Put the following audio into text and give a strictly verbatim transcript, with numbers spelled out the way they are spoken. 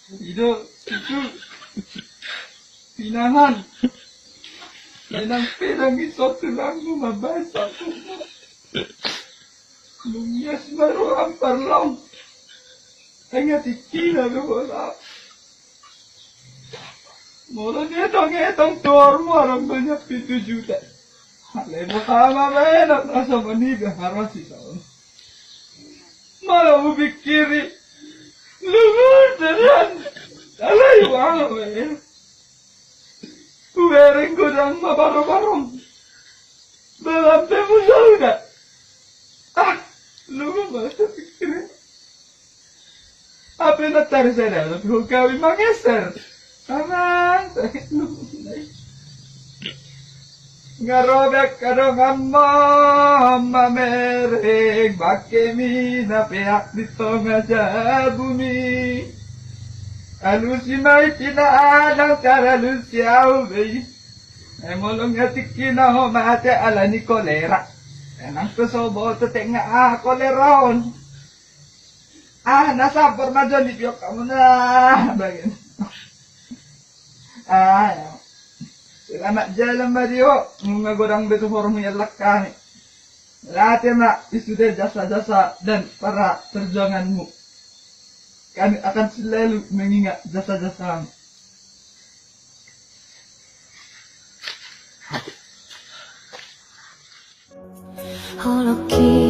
I do tutu, pinangan. Inang pedang i so tulangmu mambahen sampurna. Nungnges ma roham parlong. Ingat tingkina do bola. Molo dietong-etong tuormu adong do nian pitu juta. Alai boha ma bahenon na songon i be harus i taon. Molo hupingkiri, luhut do nian. Alai boha ma bahenon. Hubereng godang ma baro-barong. Belampe musa uda. Ah, luhut ma hupingkiri. Hape na tarsada, tapi hugawi mangeser. Amang, sakit lu. Nga robek adong ammo mamereng, bangkemi na peak di tonga jabumi. Alusi ma i tina adong, taralusi au be i. Ai molo nga tingkina ho mate alani kolera. Nang pe so boto tenga aha kolera on. Ah, na sabar ma jolo dipiok hamu na bagian. Ah, ya. Selamat jalan ma di ho. Nunga godang be tu hormu iallang hami. Mauliate ma di sude jasa-jasa dan para perjuanganmu. Kami akan selalu mengingat jasa-jasamu. Holong ki